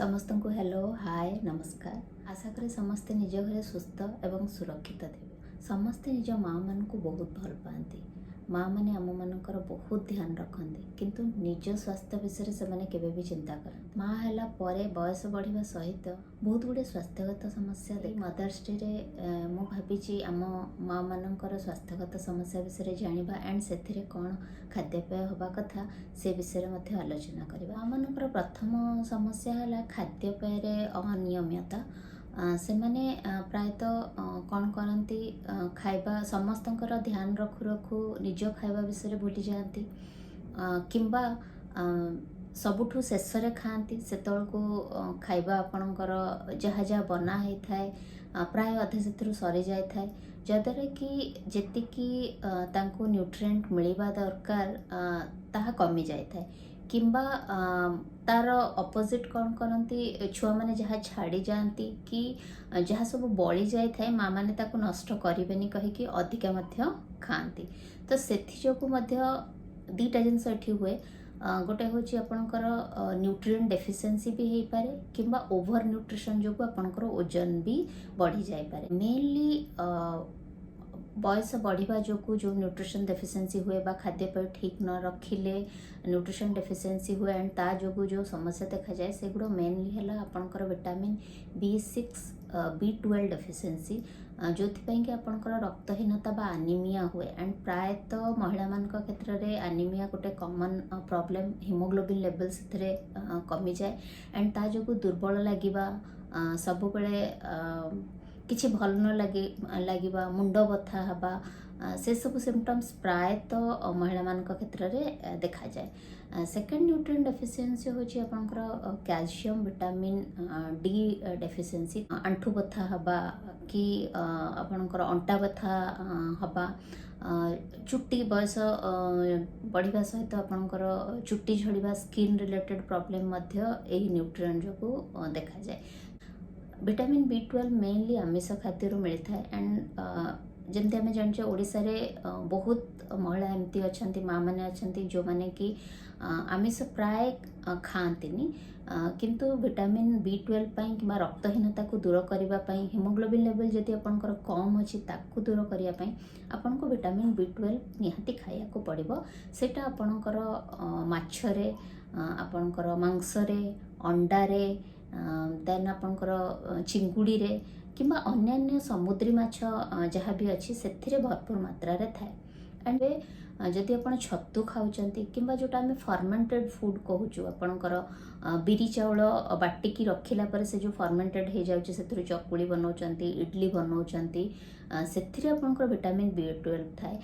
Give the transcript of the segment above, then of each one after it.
ସମସ୍ତଙ୍କୁ ହ୍ୟାଲୋ, ହାଏ, ନମସ୍କାର। ଆଶା କରେ ସମସ୍ତେ ନିଜ ଘରେ ସୁସ୍ଥ ଏବଂ ସୁରକ୍ଷିତ ଥିବେ। ସମସ୍ତେ ନିଜ ମାଆମାନଙ୍କୁ ବହୁତ ଭଲ ପାଆନ୍ତି। ମାଆମାନେ ଆମମାନଙ୍କର ବହୁତ ଧ୍ୟାନ ରଖନ୍ତି, କିନ୍ତୁ ନିଜ ସ୍ୱାସ୍ଥ୍ୟ ବିଷୟରେ ସେମାନେ କେବେ ବି ଚିନ୍ତା କରନ୍ତି। ମା ହେଲା ପରେ ବୟସ ବଢ଼ିବା ସହିତ ବହୁତ ଗୁଡ଼ିଏ ସ୍ୱାସ୍ଥ୍ୟଗତ ସମସ୍ୟା। ମଦର୍ସ ଡେରେ ମୁଁ ଭାବିଛି ଆମ ମାଆମାନଙ୍କର ସ୍ୱାସ୍ଥ୍ୟଗତ ସମସ୍ୟା ବିଷୟରେ ଜାଣିବା ଆଣ୍ଡ ସେଥିରେ କ'ଣ ଖାଦ୍ୟପେୟ ହେବା କଥା, ସେ ବିଷୟରେ ମଧ୍ୟ ଆଲୋଚନା କରିବା। ମାଆମାନଙ୍କର ପ୍ରଥମ ସମସ୍ୟା ହେଲା ଖାଦ୍ୟପେୟରେ ଅନିୟମିତତା। ସେମାନେ ପ୍ରାୟତଃ କ'ଣ କରନ୍ତି, ଖାଇବା ସମସ୍ତଙ୍କର ଧ୍ୟାନ ରଖୁ ରଖୁ ନିଜ ଖାଇବା ବିଷୟରେ ଭୁଲି ଯାଆନ୍ତି କିମ୍ବା ସବୁଠୁ ଶେଷରେ ଖାଆନ୍ତି। ସେତେବେଳକୁ ଖାଇବା ଆପଣଙ୍କର ଯାହା ଯାହା ବନା ହେଇଥାଏ, ପ୍ରାୟ ଅଧେ ସେଥିରୁ ସରିଯାଇଥାଏ, ଯାହାଦ୍ୱାରା କି ଯେତିକି ତାଙ୍କୁ ନ୍ୟୁଟ୍ରିଏଣ୍ଟ ମିଳିବା ଦରକାର, ତାହା କମି ଯାଇଥାଏ। କିମ୍ବା ତାର ଅପୋଜିଟ୍ କ'ଣ କରନ୍ତି, ଛୁଆମାନେ ଯାହା ଛାଡ଼ି ଯାଆନ୍ତି କି ଯାହା ସବୁ ବଳି ଯାଇଥାଏ, ମାଆମାନେ ତାକୁ ନଷ୍ଟ କରିବେନି କହିକି ଅଧିକା ମଧ୍ୟ ଖାଆନ୍ତି। ତ ସେଥିଯୋଗୁଁ ମଧ୍ୟ ଦୁଇଟା ଜିନିଷ ଏଠି ହୁଏ। ଗୋଟେ ହେଉଛି ଆପଣଙ୍କର ନ୍ୟୁଟ୍ରିଏଣ୍ଟ ଡେଫିସିଏନ୍ସି ବି ହେଇପାରେ କିମ୍ବା ଓଭର ନ୍ୟୁଟ୍ରିସନ୍ ଯୋଗୁଁ ଆପଣଙ୍କର ଓଜନ ବି ବଢ଼ିଯାଇପାରେ। ମେନଲି ବୟସ ବଢ଼ିବା ଯୋଗୁଁ ଯେଉଁ ନ୍ୟୁଟ୍ରିସନ୍ ଡେଫିସିଏନ୍ସି ହୁଏ ବା ଖାଦ୍ୟପେୟ ଠିକ୍ ନ ରଖିଲେ ନ୍ୟୁଟ୍ରିସନ୍ ଡେଫିସିଏନ୍ସି ହୁଏ ଆଣ୍ଡ ତା ଯୋଗୁଁ ଯେଉଁ ସମସ୍ୟା ଦେଖାଯାଏ, ସେଗୁଡ଼ା ମେନଲି ହେଲା ଆପଣଙ୍କର ଭିଟାମିନ୍ ବି6, ବି12 ଡେଫିସିଏନ୍ସି, ଯେଉଁଥିପାଇଁ କି ଆପଣଙ୍କର ରକ୍ତହୀନତା ବା ଆନିମିଆ ହୁଏ। ଆଣ୍ଡ ପ୍ରାୟତଃ ମହିଳାମାନଙ୍କ କ୍ଷେତ୍ରରେ ଆନିମିଆ ଗୋଟେ କମନ୍ ପ୍ରୋବ୍ଲେମ୍। ହିମୋଗ୍ଲୋବିନ୍ ଲେଭେଲ୍ ସେଥିରେ କମିଯାଏ ଆଣ୍ଡ ତା ଯୋଗୁଁ ଦୁର୍ବଳ ଲାଗିବା, ସବୁବେଳେ କିଛି ଭଲ ନ ଲାଗିବା, ମୁଣ୍ଡ ବଥା ହେବା, ସେସବୁ ସିମ୍ପଟମ୍ସ ପ୍ରାୟତଃ ମହିଳାମାନଙ୍କ କ୍ଷେତ୍ରରେ ଦେଖାଯାଏ। ସେକେଣ୍ଡ ନ୍ୟୁଟ୍ରିଏଣ୍ଟ ଡେଫିସିଏନ୍ସି ହେଉଛି ଆପଣଙ୍କର କ୍ୟାଲସିୟମ୍, ଭିଟାମିନ୍ ଡି ଡେଫିସିଏନ୍ସି। ଆଣ୍ଠୁ ବଥା ହେବା କି ଆପଣଙ୍କର ଅଣ୍ଟା ବଥା ହେବା, ଚୁଟି ବୟସ ବଢ଼ିବା ସହିତ ଆପଣଙ୍କର ଚୁଟି ଝଡ଼ିବା, ସ୍କିନ୍ ରିଲେଟେଡ୍ ପ୍ରୋବ୍ଲେମ୍ ମଧ୍ୟ ଏହି ନ୍ୟୁଟ୍ରିଏଣ୍ଟ ଯୋଗୁଁ ଦେଖାଯାଏ। ଭିଟାମିନ୍ ବି12 ମେନଲି ଆମିଷ ଖାଦ୍ୟରୁ ମିଳିଥାଏ। ଆଣ୍ଡ ଯେମିତି ଆମେ ଜାଣିଛେ, ଓଡ଼ିଶାରେ ବହୁତ ମହିଳା ଏମିତି ଅଛନ୍ତି, ମାଆମାନେ ଅଛନ୍ତି, ଯେଉଁମାନେ କି ଆମିଷ ପ୍ରାୟ ଖାଆନ୍ତିନି, କିନ୍ତୁ ଭିଟାମିନ୍ ବି12 ପାଇଁ କିମ୍ବା ରକ୍ତହୀନତାକୁ ଦୂର କରିବା ପାଇଁ, ହିମୋଗ୍ଲୋବିନ୍ ଲେଭେଲ୍ ଯଦି ଆପଣଙ୍କର କମ୍ ଅଛି ତାକୁ ଦୂର କରିବା ପାଇଁ ଆପଣଙ୍କୁ ଭିଟାମିନ୍ ବି12 ନିହାତି ଖାଇବାକୁ ପଡ଼ିବ। ସେଇଟା ଆପଣଙ୍କର ମାଛରେ, ଆପଣଙ୍କର ମାଂସରେ, ଅଣ୍ଡାରେ, ଦେନ୍ ଆପଣଙ୍କର ଚିଙ୍ଗୁଡ଼ିରେ କିମ୍ବା ଅନ୍ୟାନ୍ୟ ସମୁଦ୍ରୀ ମାଛ ଯାହା ବି ଅଛି, ସେଥିରେ ଭରପୁର ମାତ୍ରାରେ ଥାଏ। ଆଣ୍ଡ ଯଦି ଆପଣ ଛତୁ ଖାଉଛନ୍ତି କିମ୍ବା ଯେଉଁଟା ଆମେ ଫର୍ମେଣ୍ଟେଡ୍ ଫୁଡ଼୍ କହୁଛୁ, ଆପଣଙ୍କର ବିରି ଚାଉଳ ବାଟିକି ରଖିଲା ପରେ ସେ ଯେଉଁ ଫର୍ମେଣ୍ଟେଡ୍ ହେଇଯାଉଛି, ସେଥିରୁ ଚକୁଳି ବନାଉଛନ୍ତି, ଇଡ଼ଲି ବନାଉଛନ୍ତି, ସେଥିରେ ଆପଣଙ୍କର ଭିଟାମିନ୍ ବି12 ଥାଏ।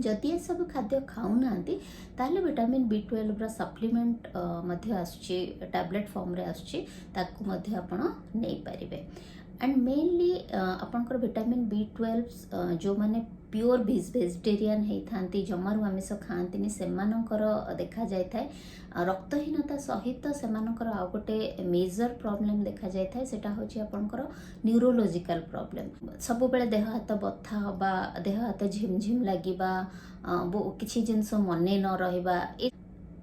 ଯଦି ଏସବୁ ଖାଦ୍ୟ ଖାଉନାହାନ୍ତି, ତାହେଲେ ଭିଟାମିନ୍ ବି12ର ସପ୍ଲିମେଣ୍ଟ ମଧ୍ୟ ଆସୁଛି, ଟ୍ୟାବଲେଟ୍ ଫର୍ମରେ ଆସୁଛି, ତାକୁ ମଧ୍ୟ ଆପଣ ନେଇପାରିବେ। ଆଣ୍ଡ ମେନଲି ଆପଣଙ୍କର ଭିଟାମିନ୍ ବି12 ଯେଉଁମାନେ ପିଓର ଭେଜିଟେରିଆନ୍ ହେଇଥାନ୍ତି, ଜମାରୁ ଆମିଷ ଖାଆନ୍ତିନି, ସେମାନଙ୍କର ଦେଖାଯାଇଥାଏ। ରକ୍ତହୀନତା ସହିତ ସେମାନଙ୍କର ଆଉ ଗୋଟେ ମେଜର ପ୍ରୋବ୍ଲେମ୍ ଦେଖାଯାଇଥାଏ, ସେଇଟା ହେଉଛି ଆପଣଙ୍କର ନ୍ୟୁରୋଲୋଜିକାଲ ପ୍ରୋବ୍ଲେମ୍। ସବୁବେଳେ ଦେହ ହାତ ବଥା ହେବା, ଦେହ ହାତ ଝିମଝିମ ଲାଗିବା, କିଛି ଜିନିଷ ମନେ ନ ରହିବା,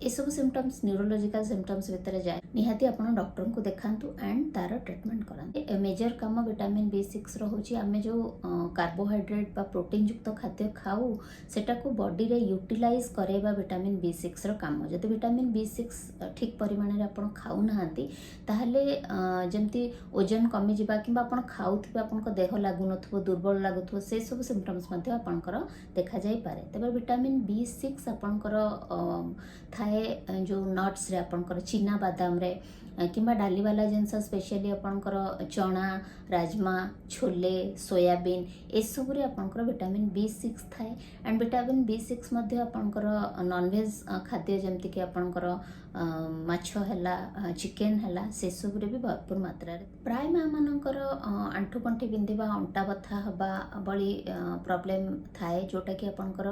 ଏସବୁ ସିମ୍ପଟମ୍ସ ନ୍ୟୁରୋଲୋଜିକାଲ ସିମ୍ପଟମ୍ସ ଭିତରେ ଯାଏ। ନିହାତି ଆପଣ ଡକ୍ଟରଙ୍କୁ ଦେଖାନ୍ତୁ ଆଣ୍ଡ ତାର ଟ୍ରିଟମେଣ୍ଟ କରାନ୍ତୁ। ମେଜର କାମ ଭିଟାମିନ୍ ବି6ର ହେଉଛି, ଆମେ ଯେଉଁ କାର୍ବୋହାଇଡ୍ରେଟ୍ ବା ପ୍ରୋଟିନ୍ ଯୁକ୍ତ ଖାଦ୍ୟ ଖାଉ, ସେଟାକୁ ବଡିରେ ୟୁଟିଲାଇଜ୍ କରାଇବା ଭିଟାମିନ୍ ବି6ର କାମ। ଯଦି ଭିଟାମିନ୍ ବି6 ଠିକ୍ ପରିମାଣରେ ଆପଣ ଖାଉନାହାନ୍ତି, ତାହେଲେ ଯେମିତି ଓଜନ କମିଯିବା କିମ୍ବା ଆପଣ ଖାଉଥିବେ, ଆପଣଙ୍କ ଦେହ ଲାଗୁନଥିବ, ଦୁର୍ବଳ ଲାଗୁଥିବ, ସେସବୁ ସିମ୍ପଟମ୍ସ ମଧ୍ୟ ଆପଣଙ୍କର ଦେଖାଯାଇପାରେ। ତେବେ ଭିଟାମିନ୍ ବି6 ଆପଣଙ୍କର ଥାଏ ଯେଉଁ ନଟ୍ସରେ, ଆପଣଙ୍କର ଚିନା ବାଦାମରେ କିମ୍ବା ଡାଲିବାଲା ଜିନିଷ, ସ୍ପେଶିଆଲି ଆପଣଙ୍କର ଚଣା, ରାଜମା, ଛୋଲେ, ସୋୟାବିନ୍, ଏସବୁରେ ଆପଣଙ୍କର ଭିଟାମିନ୍ ବି6 ଥାଏ। ଆଣ୍ଡ ଭିଟାମିନ୍ ବି6 ମଧ୍ୟ ଆପଣଙ୍କର ନନଭେଜ୍ ଖାଦ୍ୟ, ଯେମିତିକି ଆପଣଙ୍କର ମାଛ ହେଲା, ଚିକେନ୍ ହେଲା, ସେସବୁରେ ବି ଭରପୁର ମାତ୍ରାରେ। ପ୍ରାୟ ମାଆମାନଙ୍କର ଆଣ୍ଠୁ ଗଣ୍ଠି ବିନ୍ଧିବା, ଅଣ୍ଟା ବଥା ହେବା ଭଳି ପ୍ରୋବ୍ଲେମ୍ ଥାଏ, ଯେଉଁଟାକି ଆପଣଙ୍କର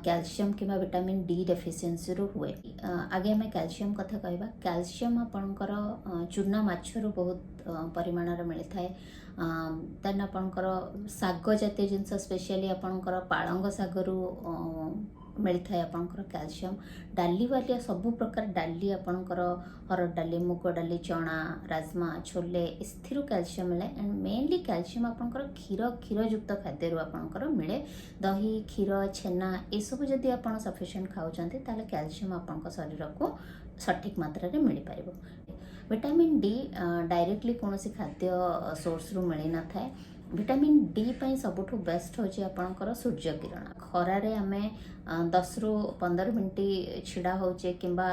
କ୍ୟାଲସିୟମ୍ କିମ୍ବା ଭିଟାମିନ୍ ଡି ଡେଫିସିଏନ୍ସିରୁ ହୁଏ। ଆଗେ ଆମେ କ୍ୟାଲସିୟମ୍ କଥା କହିବା। କ୍ୟାଲସିୟମ୍ ଆପଣଙ୍କର ଚୁନା ମାଛରୁ ବହୁତ ପରିମାଣରେ ମିଳିଥାଏ। ଦେନ୍ ଆପଣଙ୍କର ଶାଗ ଜାତୀୟ ଜିନିଷ, ସ୍ପେଶିଆଲି ଆପଣଙ୍କର ପାଳଙ୍ଗ ଶାଗରୁ ମିଳିଥାଏ ଆପଣଙ୍କର କ୍ୟାଲସିୟମ୍। ଡାଲି ବାଲିଆ, ସବୁ ପ୍ରକାର ଡାଲି, ଆପଣଙ୍କର ହରଡ଼ ଡାଲି, ମୁଗ ଡାଲି, ଚଣା, ରାଜମା, ଛୋଲେ, ଏଥିରୁ କ୍ୟାଲସିୟମ୍ ମିଳେ। ଆଣ୍ଡ ମେନଲି କ୍ୟାଲସିୟମ୍ ଆପଣଙ୍କର କ୍ଷୀର, କ୍ଷୀରଯୁକ୍ତ ଖାଦ୍ୟରୁ ଆପଣଙ୍କର ମିଳେ। ଦହି, କ୍ଷୀର, ଛେନା, ଏସବୁ ଯଦି ଆପଣ ସଫିସିଏଣ୍ଟ ଖାଉଛନ୍ତି, ତାହେଲେ କ୍ୟାଲସିୟମ୍ ଆପଣଙ୍କ ଶରୀରକୁ ସଠିକ୍ ମାତ୍ରାରେ ମିଳିପାରିବ। ଭିଟାମିନ୍ ଡି ଡାଇରେକ୍ଟଲି କୌଣସି ଖାଦ୍ୟ ସୋର୍ସରୁ ମିଳିନଥାଏ। ଭିଟାମିନ୍ ଡି ପାଇଁ ସବୁଠୁ ବେଷ୍ଟ ହେଉଛି ଆପଣଙ୍କର ସୂର୍ଯ୍ୟ କିରଣ। ଖରାରେ ଆମେ 10ରୁ 15 ମିନିଟ୍ ଛିଡ଼ା ହେଉଛେ କିମ୍ବା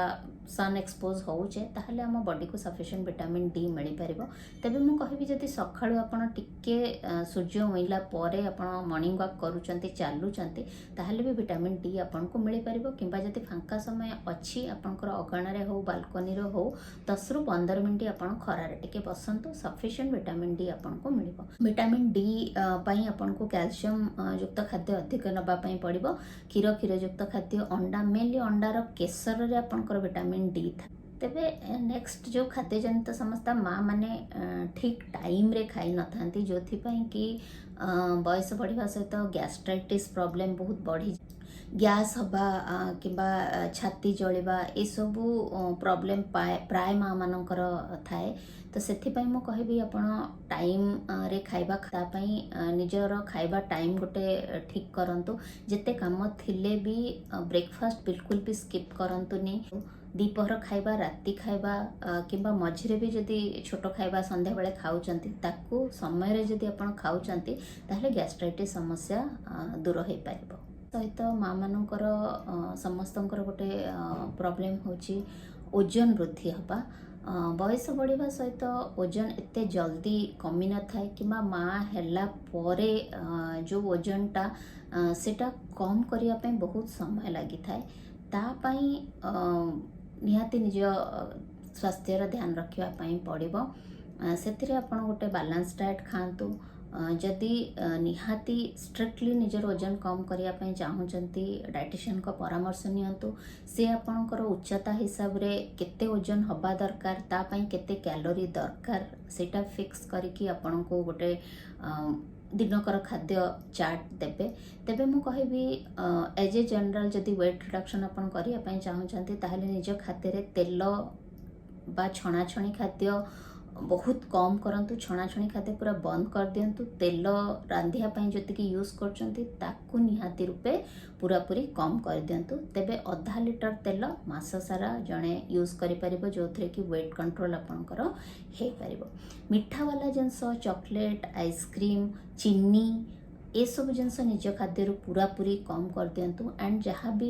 ସନ୍ ଏକ୍ସପୋଜ୍ ହେଉଛେ, ତାହେଲେ ଆମ ବଡ଼ିକୁ ସଫିସିଏଣ୍ଟ ଭିଟାମିନ୍ ଡି ମିଳିପାରିବ। ତେବେ ମୁଁ କହିବି, ଯଦି ସକାଳୁ ଆପଣ ଟିକେ ସୂର୍ଯ୍ୟ ଉଇଁଲା ପରେ ଆପଣ ମର୍ଣ୍ଣିଂ ୱାକ୍ କରୁଛନ୍ତି, ଚାଲୁଛନ୍ତି, ତାହେଲେ ବି ଭିଟାମିନ୍ ଡି ଆପଣଙ୍କୁ ମିଳିପାରିବ। କିମ୍ବା ଯଦି ଫାଙ୍କା ସମୟ ଅଛି ଆପଣଙ୍କର, ଅଗଣାରେ ହେଉ, ବାଲକୋନିରେ ହେଉ, 10ରୁ 15 ମିନିଟ୍ ଆପଣ ଖରାରେ ଟିକେ ବସନ୍ତୁ, ସଫିସିଏଣ୍ଟ ଭିଟାମିନ୍ ଡି ଆପଣଙ୍କୁ ମିଳିବ। ଭିଟାମିନ୍ ଡି ପାଇଁ ଆପଣଙ୍କୁ କ୍ୟାଲସିୟମ୍ ଯୁକ୍ତ ଖାଦ୍ୟ ଅଧିକ ନେବା ପାଇଁ ପଡ଼ିବ। କ୍ଷୀର, କ୍ଷୀରଯୁକ୍ତ ଖାଦ୍ୟ, ଅଣ୍ଡା, ମେନଲି ଅଣ୍ଡାର କେଶରରେ ଆପଣଙ୍କର ଭିଟାମିନ୍ ଡି ଥାଏ। ତେବେ ନେକ୍ସଟ ଯେଉଁ ଖାଦ୍ୟଜନିତ ସମସ୍ୟା, ମା ମାନେ ଠିକ୍ ଟାଇମ୍ରେ ଖାଇନଥାନ୍ତି, ଯେଉଁଥିପାଇଁ କି ବୟସ ବଢ଼ିବା ସହିତ ଗ୍ୟାଷ୍ଟ୍ରାଇଟିସ୍ ପ୍ରୋବ୍ଲେମ୍ ବହୁତ ବଢ଼ି, ଗ୍ୟାସ୍ ହେବା କିମ୍ବା ଛାତି ଜଳିବା, ଏସବୁ ପ୍ରୋବ୍ଲେମ୍ ପ୍ରାୟ ମା ମାନଙ୍କର ଥାଏ। ତ ସେଥିପାଇଁ ମୁଁ କହିବି, ଆପଣ ଟାଇମ୍ରେ ଖାଇବା, ତା ପାଇଁ ନିଜର ଖାଇବା ଟାଇମ୍ ଗୋଟେ ଠିକ୍ କରନ୍ତୁ। ଯେତେ କାମ ଥିଲେ ବି ବ୍ରେକଫାଷ୍ଟ ବିଲକୁଲ ବି ସ୍କିପ୍ କରନ୍ତୁନି। ଦ୍ୱିପହର ଖାଇବା, ରାତି ଖାଇବା କିମ୍ବା ମଝିରେ ବି ଯଦି ଛୋଟ ଖାଇବା ସନ୍ଧ୍ୟାବେଳେ ଖାଉଛନ୍ତି, ତାକୁ ସମୟରେ ଯଦି ଆପଣ ଖାଉଛନ୍ତି, ତାହେଲେ ଗ୍ୟାଷ୍ଟ୍ରାଇଟିସ୍ ସମସ୍ୟା ଦୂର ହୋଇପାରିବ। ସହିତ ମା ମାନଙ୍କର ସମସ୍ତଙ୍କର ଗୋଟେ ପ୍ରୋବ୍ଲେମ୍ ହେଉଛି ଓଜନ ବୃଦ୍ଧି ହେବା। ବୟସ ବଢ଼ିବା ସହିତ ଓଜନ ଏତେ ଜଲ୍ଦି କମି ନଥାଏ କିମ୍ବା ମା ହେଲା ପରେ ଯେଉଁ ଓଜନଟା, ସେଇଟା କମ୍ କରିବା ପାଇଁ ବହୁତ ସମୟ ଲାଗିଥାଏ। ତା ପାଇଁ ନିହାତି ନିଜ ସ୍ୱାସ୍ଥ୍ୟର ଧ୍ୟାନ ରଖିବା ପାଇଁ ପଡ଼ିବ। ସେଥିରେ ଆପଣ ଗୋଟେ ବାଲାନ୍ସ ଡାଏଟ୍ ଖାଆନ୍ତୁ। ଯଦି ନିହାତି ଷ୍ଟ୍ରିକ୍ଟଲି ନିଜର ଓଜନ କମ୍ କରିବା ପାଇଁ ଚାହୁଁଛନ୍ତି, ଡାଏଟିସିଆନଙ୍କ ପରାମର୍ଶ ନିଅନ୍ତୁ। ସେ ଆପଣଙ୍କର ଉଚ୍ଚତା ହିସାବରେ କେତେ ଓଜନ ହେବା ଦରକାର, ତା ପାଇଁ କେତେ କ୍ୟାଲୋରି ଦରକାର, ସେଇଟା ଫିକ୍ସ କରିକି ଆପଣଙ୍କୁ ଗୋଟେ ଦିନକର ଖାଦ୍ୟ ଚାର୍ଟ ଦେବେ। ତେବେ ମୁଁ କହିବି, ଏଜ୍ ଏ ଜେନେରାଲ ଯଦି ୱେଟ୍ ରିଡକ୍ସନ୍ ଆପଣ କରିବା ପାଇଁ ଚାହୁଁଛନ୍ତି, ତାହେଲେ ନିଜ ଖାଦ୍ୟରେ ତେଲ ବା ଛଣାଛଣି ଖାଦ୍ୟ ବହୁତ କମ୍ କରନ୍ତୁ। ଛଣାଛଣି ଖାଦ୍ୟ ପୁରା ବନ୍ଦ କରିଦିଅନ୍ତୁ। ତେଲ ରାନ୍ଧିବା ପାଇଁ ଯେତିକି ୟୁଜ୍ କରୁଛନ୍ତି, ତାକୁ ନିହାତି ରୂପେ ପୁରାପୁରି କମ୍ କରିଦିଅନ୍ତୁ। ତେବେ ଅଧା ଲିଟର ତେଲ ମାସ ସାରା ଜଣେ ୟୁଜ୍ କରିପାରିବ, ଯେଉଁଥିରେ କି ୱେଟ୍ କଣ୍ଟ୍ରୋଲ୍ ଆପଣଙ୍କର ହେଇପାରିବ। ମିଠାବାଲା ଜିନିଷ, ଚକୋଲେଟ୍, ଆଇସ୍କ୍ରିମ୍, ଚିନି, ଏସବୁ ଜିନିଷ ନିଜ ଖାଦ୍ୟରୁ ପୁରାପୁରି କମ୍ କରିଦିଅନ୍ତୁ। ଆଣ୍ଡ ଯାହା ବି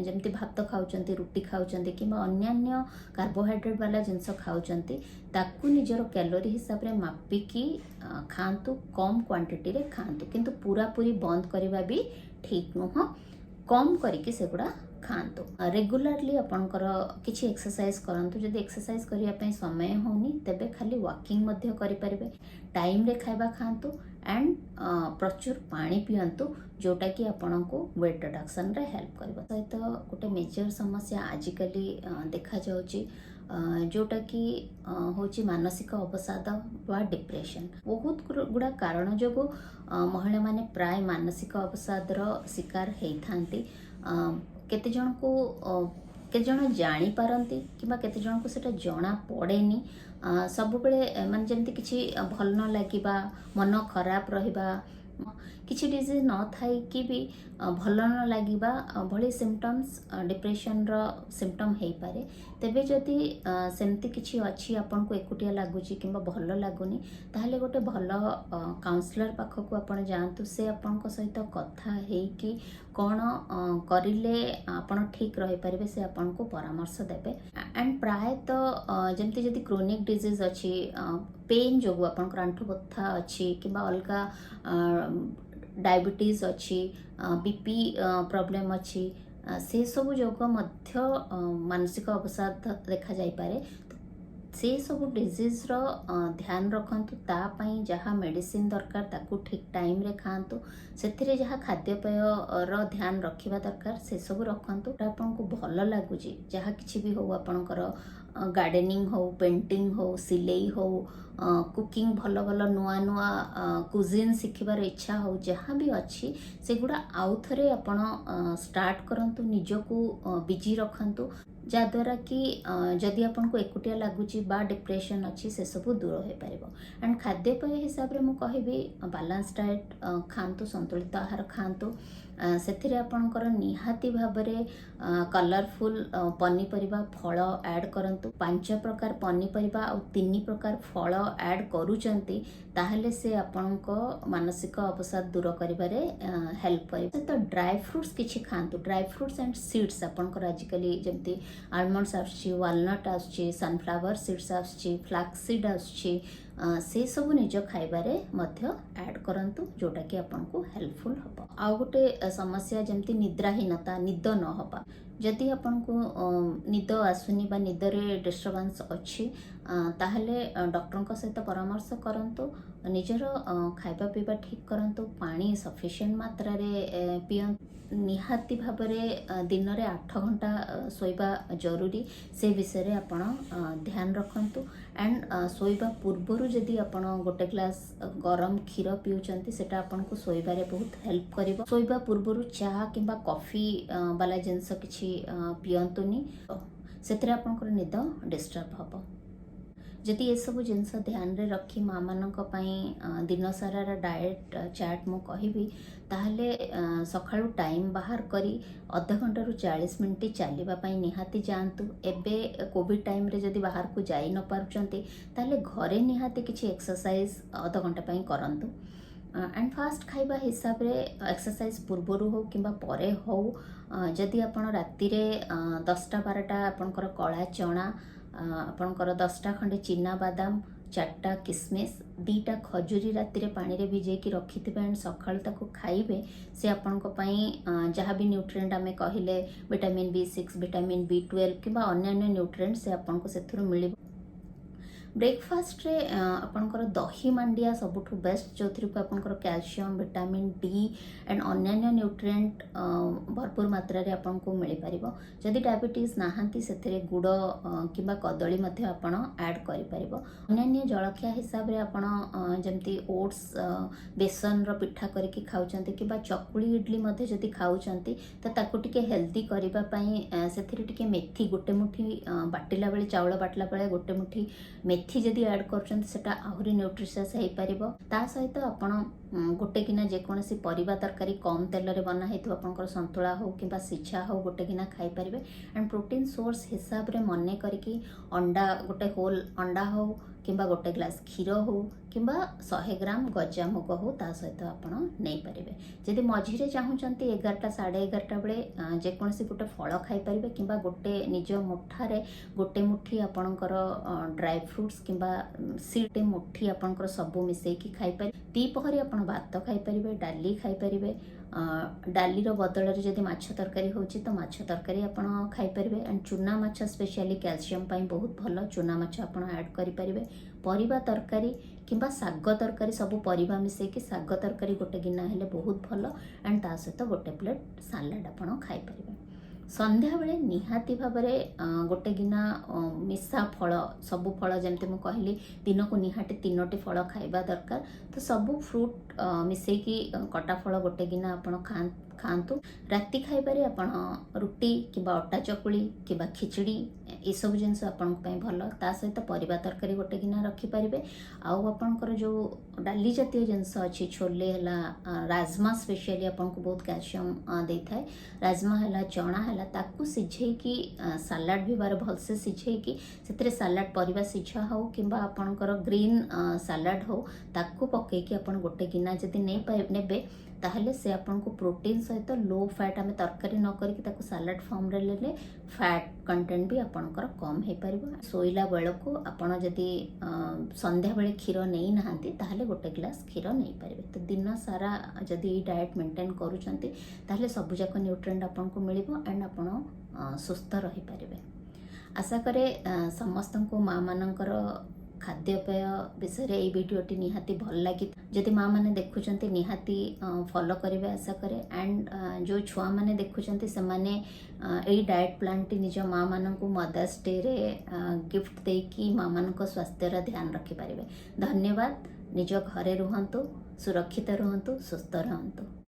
ଯେମିତି ଭାତ ଖାଉଛନ୍ତି, ରୁଟି ଖାଉଛନ୍ତି କିମ୍ବା ଅନ୍ୟାନ୍ୟ କାର୍ବୋହାଇଡ୍ରେଟ୍ ବାଲା ଜିନିଷ ଖାଉଛନ୍ତି, ତାକୁ ନିଜର କ୍ୟାଲୋରି ହିସାବରେ ମାପିକି ଖାଆନ୍ତୁ, କମ୍ କ୍ୱାଣ୍ଟିଟିରେ ଖାଆନ୍ତୁ। କିନ୍ତୁ ପୁରାପୁରି ବନ୍ଦ କରିବା ବି ଠିକ୍ ନୁହଁ, କମ୍ କରିକି ସେଗୁଡ଼ା ଖାଆନ୍ତୁ। ରେଗୁଲାରଲି ଆପଣଙ୍କର କିଛି ଏକ୍ସରସାଇଜ କରନ୍ତୁ। ଯଦି ଏକ୍ସରସାଇଜ କରିବା ପାଇଁ ସମୟ ହେଉନି, ତେବେ ଖାଲି ୱାକିଂ ମଧ୍ୟ କରିପାରିବେ। ଟାଇମ୍ରେ ଖାଇବା ଖାଆନ୍ତୁ ଆଣ୍ଡ ପ୍ରଚୁର ପାଣି ପିଅନ୍ତୁ, ଯେଉଁଟାକି ଆପଣଙ୍କୁ ୱେଟ୍ ରିଡକ୍ସନରେ ହେଲ୍ପ କରିବ। ସହିତ ଗୋଟେ ମେଜର ସମସ୍ୟା ଆଜିକାଲି ଦେଖାଯାଉଛି, ଯେଉଁଟାକି ହେଉଛି ମାନସିକ ଅବସାଦ ବା ଡିପ୍ରେସନ୍। ବହୁତ ଗୁଡ଼ା କାରଣ ଯୋଗୁଁ ମହିଳାମାନେ ପ୍ରାୟ ମାନସିକ ଅବସାଦର ଶିକାର ହେଇଥାନ୍ତି। କେତେ ଜଣଙ୍କୁ କେତେ ଜଣ ଜାଣିପାରନ୍ତି କିମ୍ବା କେତେ ଜଣଙ୍କୁ ସେଇଟା ଜଣା ପଡ଼େନି। ସବୁବେଳେ ମାନେ ଯେମିତି କିଛି ଭଲ ନ ଲାଗିବା, ମନ ଖରାପ ରହିବା, କିଛି ଡିଜିଜ୍ ନଥାଇକି ବି ଭଲ ନ ଲାଗିବା ଭଳି ସିମ୍ପଟମ୍ସ ଡିପ୍ରେସନର ସିମ୍ପଟମ୍ ହେଇପାରେ। ତେବେ ଯଦି ସେମିତି କିଛି ଅଛି, ଆପଣଙ୍କୁ ଏକୁଟିଆ ଲାଗୁଛି କିମ୍ବା ଭଲ ଲାଗୁନି, ତାହେଲେ ଗୋଟେ ଭଲ କାଉନସିଲର ପାଖକୁ ଆପଣ ଯାଆନ୍ତୁ। ସେ ଆପଣଙ୍କ ସହିତ କଥା ହେଇକି କ'ଣ କରିଲେ ଆପଣ ଠିକ୍ ରହିପାରିବେ, ସେ ଆପଣଙ୍କୁ ପରାମର୍ଶ ଦେବେ। ଆଣ୍ଡ ପ୍ରାୟତଃ ଯେମିତି ଯଦି କ୍ରୋନିକ୍ ଡିଜିଜ୍ ଅଛି, ପେନ୍ ଯୋଗୁଁ ଆପଣଙ୍କର ଆଣ୍ଠୁ ବଥା ଅଛି କିମ୍ବା ଅଲଗା ଡାଇବେଟିସ୍ ଅଛି, ବିପି ପ୍ରୋବ୍ଲେମ୍ ଅଛି, ସେସବୁ ଯୋଗୁଁ ମଧ୍ୟ ମାନସିକ ଅବସାଦ ଦେଖାଯାଇପାରେ। ସେ ସବୁ ଡିଜିଜ୍ର ଧ୍ୟାନ ରଖନ୍ତୁ। ତା ପାଇଁ ଯାହା ମେଡ଼ିସିନ ଦରକାର, ତାକୁ ଠିକ୍ ଟାଇମ୍ରେ ଖାଆନ୍ତୁ। ସେଥିରେ ଯାହା ଖାଦ୍ୟପେୟର ଧ୍ୟାନ ରଖିବା ଦରକାର, ସେସବୁ ରଖନ୍ତୁ। ଆପଣଙ୍କୁ ଭଲ ଲାଗୁଛି, ଯାହା କିଛି ବି ହଉ ଆପଣଙ୍କର ଗାର୍ଡେନିଂ ହଉ, ପେଣ୍ଟିଂ ହଉ, ସିଲେଇ ହଉ, କୁକିଂ, ଭଲ ଭଲ ନୂଆ ନୂଆ କୁଜିନ୍ ଶିଖିବାର ଇଚ୍ଛା ହଉ, ଯାହା ବି ଅଛି ସେଗୁଡ଼ା ଆଉ ଥରେ ଆପଣ ଷ୍ଟାର୍ଟ କରନ୍ତୁ। ନିଜକୁ ବିଜି ରଖନ୍ତୁ, ଯାହାଦ୍ୱାରା କି ଯଦି ଆପଣଙ୍କୁ ଏକୁଟିଆ ଲାଗୁଛି ବା ଡିପ୍ରେସନ୍ ଅଛି, ସେସବୁ ଦୂର ହୋଇପାରିବ। ଆଣ୍ଡ ଖାଦ୍ୟପେୟ ହିସାବରେ ମୁଁ କହିବି, ବାଲାନ୍ସ ଡାଏଟ୍ ଖାଆନ୍ତୁ, ସନ୍ତୁଳିତ ଆହାର ଖାଆନ୍ତୁ। ସେଥିରେ ଆପଣଙ୍କର ନିହାତି ଭାବରେ କଲରଫୁଲ୍ ପନିପରିବା, ଫଳ ଆଡ଼୍ କରନ୍ତୁ। ପାଞ୍ଚ ପ୍ରକାର ପନିପରିବା ଆଉ ତିନି ପ୍ରକାର ଫଳ ଆଡ଼୍ କରୁଛନ୍ତି, ତାହେଲେ ସେ ଆପଣଙ୍କ ମାନସିକ ଅବସାଦ ଦୂର କରିବାରେ ହେଲ୍ପ କରିବ। ତ ଡ୍ରାଏ ଫ୍ରୁଟ୍ସ କିଛି ଖାଆନ୍ତୁ, ଡ୍ରାଏ ଫ୍ରୁଟ୍ସ ଆଣ୍ଡ ସିଡ୍ସ। ଆପଣଙ୍କର ଆଜିକାଲି ଯେମିତି ଆଲମଣ୍ଡସ୍ ଆସୁଛି, ୱାଲନଟ୍ ଆସୁଛି, ସନଫ୍ଲାୱାର ସିଡ୍ସ ଆସୁଛି, ଫ୍ଲାକ୍ସ ସିଡ୍ ଆସୁଛି, ସେସବୁ ନିଜ ଖାଇବାରେ ମଧ୍ୟ ଆଡ଼୍ କରନ୍ତୁ, ଯେଉଁଟାକି ଆପଣଙ୍କୁ ହେଲ୍ପଫୁଲ୍ ହେବ। ଆଉ ଗୋଟେ ସମସ୍ୟା ଯେମିତି ନିଦ୍ରାହୀନତା, ନିଦ ନ ହେବା। ଯଦି ଆପଣଙ୍କୁ ନିଦ ଆସୁନି ବା ନିଦରେ ଡିଷ୍ଟର୍ବାନ୍ସ ଅଛି, ତାହେଲେ ଡକ୍ଟରଙ୍କ ସହିତ ପରାମର୍ଶ କରନ୍ତୁ। ନିଜର ଖାଇବା ପିଇବା ଠିକ୍ କରନ୍ତୁ, ପାଣି ସଫିସିଏଣ୍ଟ ମାତ୍ରାରେ ପିଅନ୍ତୁ। ନିହାତି ଭାବରେ ଦିନରେ 8 ଘଣ୍ଟା ଶୋଇବା ଜରୁରୀ, ସେ ବିଷୟରେ ଆପଣ ଧ୍ୟାନ ରଖନ୍ତୁ। ଆଣ୍ଡ ଶୋଇବା ପୂର୍ବରୁ ଯଦି ଆପଣ ଗୋଟେ ଗ୍ଲାସ୍ ଗରମ କ୍ଷୀର ପିଉଛନ୍ତି, ସେଟା ଆପଣଙ୍କୁ ଶୋଇବାରେ ବହୁତ ହେଲ୍ପ କରିବ। ଶୋଇବା ପୂର୍ବରୁ ଚା କିମ୍ବା କଫି ବାଲା ଜିନିଷ କିଛି ପିଅନ୍ତୁନି, ସେଥିରେ ଆପଣଙ୍କର ନିଦ ଡିଷ୍ଟର୍ବ ହେବ। ଯଦି ଏସବୁ ଜିନିଷ ଧ୍ୟାନରେ ରଖି ମାଆମାନଙ୍କ ପାଇଁ ଦିନସାରାର ଡାଏଟ୍ ଚାର୍ଟ ମୁଁ କହିବି, ତାହେଲେ ସକାଳୁ ଟାଇମ୍ ବାହାର କରି ଅଧ ଘଣ୍ଟାରୁ 40 ମିନିଟ୍ ଚାଲିବା ପାଇଁ ନିହାତି ଯାଆନ୍ତୁ। ଏବେ କୋଭିଡ଼ ଟାଇମ୍ରେ ଯଦି ବାହାରକୁ ଯାଇ ନ ପାରୁଛନ୍ତି, ତାହେଲେ ଘରେ ନିହାତି କିଛି ଏକ୍ସରସାଇଜ୍ ଅଧଘଣ୍ଟା ପାଇଁ କରନ୍ତୁ। ଆଣ୍ଡ ଫାଷ୍ଟ ଖାଇବା ହିସାବରେ ଏକ୍ସରସାଇଜ୍ ପୂର୍ବରୁ ହଉ କିମ୍ବା ପରେ ହଉ, ଯଦି ଆପଣ ରାତିରେ 10ଟା 12ଟା ଆପଣଙ୍କର କଳା ଚଣା, ଆପଣଙ୍କର 10ଟା ଖଣ୍ଡେ ଚିନା ବାଦାମ, ଚାରିଟା କିସମିସ୍, 2ଟା ଖଜୁରୀ ରାତିରେ ପାଣିରେ ଭିଜେଇକି ରଖିଥିବେ ଆଣ୍ଡ ସକାଳୁ ତାକୁ ଖାଇବେ, ସେ ଆପଣଙ୍କ ପାଇଁ ଯାହା ବି ନ୍ୟୁଟ୍ରିଏଣ୍ଟ ଆମେ କହିଲେ, ଭିଟାମିନ୍ ବି6, ଭିଟାମିନ୍ ବି12 କିମ୍ବା ଅନ୍ୟାନ୍ୟ ନ୍ୟୁଟ୍ରିଏଣ୍ଟ, ସେ ଆପଣଙ୍କୁ ସେଥିରୁ ମିଳିବ। ବ୍ରେକଫାଷ୍ଟରେ ଆପଣଙ୍କର ଦହି ମାଣ୍ଡିଆ ସବୁଠୁ ବେଷ୍ଟ, ଯେଉଁଥିରେ କି ଆପଣଙ୍କର କ୍ୟାଲସିୟମ୍, ଭିଟାମିନ୍ ଡି ଆଣ୍ଡ ଅନ୍ୟାନ୍ୟ ନ୍ୟୁଟ୍ରିଏଣ୍ଟ ଭରପୁର ମାତ୍ରାରେ ଆପଣଙ୍କୁ ମିଳିପାରିବ। ଯଦି ଡାଇବେଟିସ୍ ନାହାନ୍ତି, ସେଥିରେ ଗୁଡ଼ କିମ୍ବା କଦଳୀ ମଧ୍ୟ ଆପଣ ଆଡ଼୍ କରିପାରିବ। ଅନ୍ୟାନ୍ୟ ଜଳଖିଆ ହିସାବରେ ଆପଣ ଯେମିତି ଓଟ୍ସ, ବେସନର ପିଠା କରିକି ଖାଉଛନ୍ତି କିମ୍ବା ଚକୁଳି ଇଡ଼ଲି ମଧ୍ୟ ଯଦି ଖାଉଛନ୍ତି, ତ ତାକୁ ଟିକେ ହେଲ୍ଦି କରିବା ପାଇଁ ସେଥିରେ ଟିକେ ମେଥି ଗୋଟେ ମୁଠି ବାଟିଲା ବେଳେ, ଚାଉଳ ବାଟିଲା ବେଳେ ଗୋଟେ ମୁଠି ମେଥି ଯଦି ଆଡ଼୍ କରୁଛନ୍ତି, ସେଟା ଆହୁରି ନ୍ୟୁଟ୍ରିସିୟସ୍ ହେଇପାରିବ। ତା ସହିତ ଆପଣ ଗୋଟେ ଗିନା ଯେକୌଣସି ପରିବା ତରକାରୀ କମ୍ ତେଲରେ ବନା ହେଇଥିବ, ଆପଣଙ୍କର ସନ୍ତୁଳା ହଉ କିମ୍ବା ସିଝା ହଉ, ଗୋଟେ ଗିନା ଖାଇପାରିବେ। ଆଣ୍ଡ ପ୍ରୋଟିନ୍ ସୋର୍ସ ହିସାବରେ ମନେ କରିକି ଅଣ୍ଡା, ଗୋଟେ ହୋଲ୍ ଅଣ୍ଡା ହଉ କିମ୍ବା ଗୋଟେ ଗ୍ଲାସ୍ କ୍ଷୀର ହଉ କିମ୍ବା 100 ଗ୍ରାମ ଗଜାମୁଗ ହଉ, ତା ସହିତ ଆପଣ ନେଇପାରିବେ। ଯଦି ମଝିରେ ଚାହୁଁଛନ୍ତି, 11ଟା 11:30 ବେଳେ ଯେକୌଣସି ଗୋଟେ ଫଳ ଖାଇପାରିବେ କିମ୍ବା ଗୋଟେ ନିଜ ମୁଠାରେ ଗୋଟେ ମୁଠି ଆପଣଙ୍କର ଡ୍ରାଏ ଫ୍ରୁଟ୍ସ କିମ୍ବା ସିଡ୍ ମୁଠି ଆପଣଙ୍କର ସବୁ ମିଶେଇକି ଖାଇପାରିବେ। ଦ୍ୱିପହରେ ଆପଣ ଭାତ ଖାଇପାରିବେ, ଡାଲି ଖାଇପାରିବେ। ଡାଲିର ବଦଳରେ ଯଦି ମାଛ ତରକାରୀ ହେଉଛି, ତ ମାଛ ତରକାରୀ ଆପଣ ଖାଇପାରିବେ। ଆଣ୍ଡ ଚୁନା ମାଛ ସ୍ପେଶିଆଲି କ୍ୟାଲସିୟମ୍ ପାଇଁ ବହୁତ ଭଲ, ଚୁନା ମାଛ ଆପଣ ଆଡ଼୍ କରିପାରିବେ। ପରିବା ତରକାରୀ କିମ୍ବା ଶାଗ ତରକାରୀ, ସବୁ ପରିବା ମିଶେଇକି ଶାଗ ତରକାରୀ ଗୋଟେ ଗିନା ହେଲେ ବହୁତ ଭଲ। ଆଣ୍ଡ ତା ସହିତ ଗୋଟେ ପ୍ଲେଟ୍ ସାଲାଡ଼ ଆପଣ ଖାଇପାରିବେ। ସନ୍ଧ୍ୟାବେଳେ ନିହାତି ଭାବରେ ଗୋଟେ ଗିନା ମିଶା ଫଳ, ସବୁ ଫଳ, ଯେମିତି ମୁଁ କହିଲି ଦିନକୁ ନିହାତି ତିନୋଟି ଫଳ ଖାଇବା ଦରକାର, ତ ସବୁ ଫ୍ରୁଟ୍ ମିଶେଇକି କଟା ଫଳ ଗୋଟେ ଗିନା ଆପଣ ଖାଆନ୍ତୁ। ରାତି ଖାଇବାରେ ଆପଣ ରୁଟି କିମ୍ବା ଅଟା ଚକୁଳି କିମ୍ବା ଖିଚଡ଼ି, ଏସବୁ ଜିନିଷ ଆପଣଙ୍କ ପାଇଁ ଭଲ। ତା ସହିତ ପରିବା ତରକାରୀ ଗୋଟେ ଗିନା ରଖିପାରିବେ। ଆଉ ଆପଣଙ୍କର ଯେଉଁ ଡାଲି ଜାତୀୟ ଜିନିଷ ଅଛି, ଛୋଲେ ହେଲା, ରାଜମା ସ୍ପେଶିଆଲି ଆପଣଙ୍କୁ ବହୁତ କ୍ୟାଲସିୟମ୍ ଦେଇଥାଏ, ରାଜମା ହେଲା, ଚଣା ହେଲା, ତାକୁ ସିଝେଇକି ସାଲାଡ଼ ବି ବାର ଭଲସେ ସିଝେଇକି ସେଥିରେ ସାଲାଡ଼, ପରିବା ସିଝା ହଉ କିମ୍ବା ଆପଣଙ୍କର ଗ୍ରୀନ୍ ସାଲାଡ଼ ହଉ, ତାକୁ ପକେଇକି ଆପଣ ଗୋଟେ ଗିନା ଯଦି ନେବେ, ତାହେଲେ ସେ ଆପଣଙ୍କୁ ପ୍ରୋଟିନ୍ ସହିତ ଲୋ ଫ୍ୟାଟ୍, ଆମେ ତରକାରୀ ନ କରିକି ତାକୁ ସାଲାଡ଼ ଫର୍ମରେ ନେଲେ ଫ୍ୟାଟ୍ କଣ୍ଟେଣ୍ଟ ବି ଆପଣଙ୍କର କମ୍ ହେଇପାରିବ। ଶୋଇଲା ବେଳକୁ ଆପଣ ଯଦି ସନ୍ଧ୍ୟାବେଳେ କ୍ଷୀର ନେଇନାହାନ୍ତି, ତାହେଲେ ଗୋଟେ ଗ୍ଲାସ୍ କ୍ଷୀର ନେଇପାରିବେ। ତ ଦିନ ସାରା ଯଦି ଏଇ ଡାଏଟ୍ ମେଣ୍ଟେନ୍ କରୁଛନ୍ତି, ତାହେଲେ ସବୁଯାକ ନ୍ୟୁଟ୍ରିଏଣ୍ଟ ଆପଣଙ୍କୁ ମିଳିବ ଆଣ୍ଡ ଆପଣ ସୁସ୍ଥ ରହିପାରିବେ। ଆଶା କରେ ସମସ୍ତଙ୍କୁ ମାଆମାନଙ୍କର ଖାଦ୍ୟପେୟ ବିଷୟରେ ଏଇ ଭିଡ଼ିଓଟି ନିହାତି ଭଲ ଲାଗି। ଯଦି ମା ମାନେ ଦେଖୁଛନ୍ତି, ନିହାତି ଫଲୋ କରିବେ ଆଶା କରେ। ଆଣ୍ଡ ଯେଉଁ ଛୁଆମାନେ ଦେଖୁଛନ୍ତି, ସେମାନେ ଏଇ ଡାଏଟ୍ ପ୍ଲାନ୍ଟି ନିଜ ମା ମାନଙ୍କୁ ମଦର୍ସ ଡେରେ ଗିଫ୍ଟ ଦେଇକି ମା ମାନଙ୍କ ସ୍ୱାସ୍ଥ୍ୟର ଧ୍ୟାନ ରଖିପାରିବେ। ଧନ୍ୟବାଦ। ନିଜ ଘରେ ରୁହନ୍ତୁ, ସୁରକ୍ଷିତ ରୁହନ୍ତୁ, ସୁସ୍ଥ ରୁହନ୍ତୁ।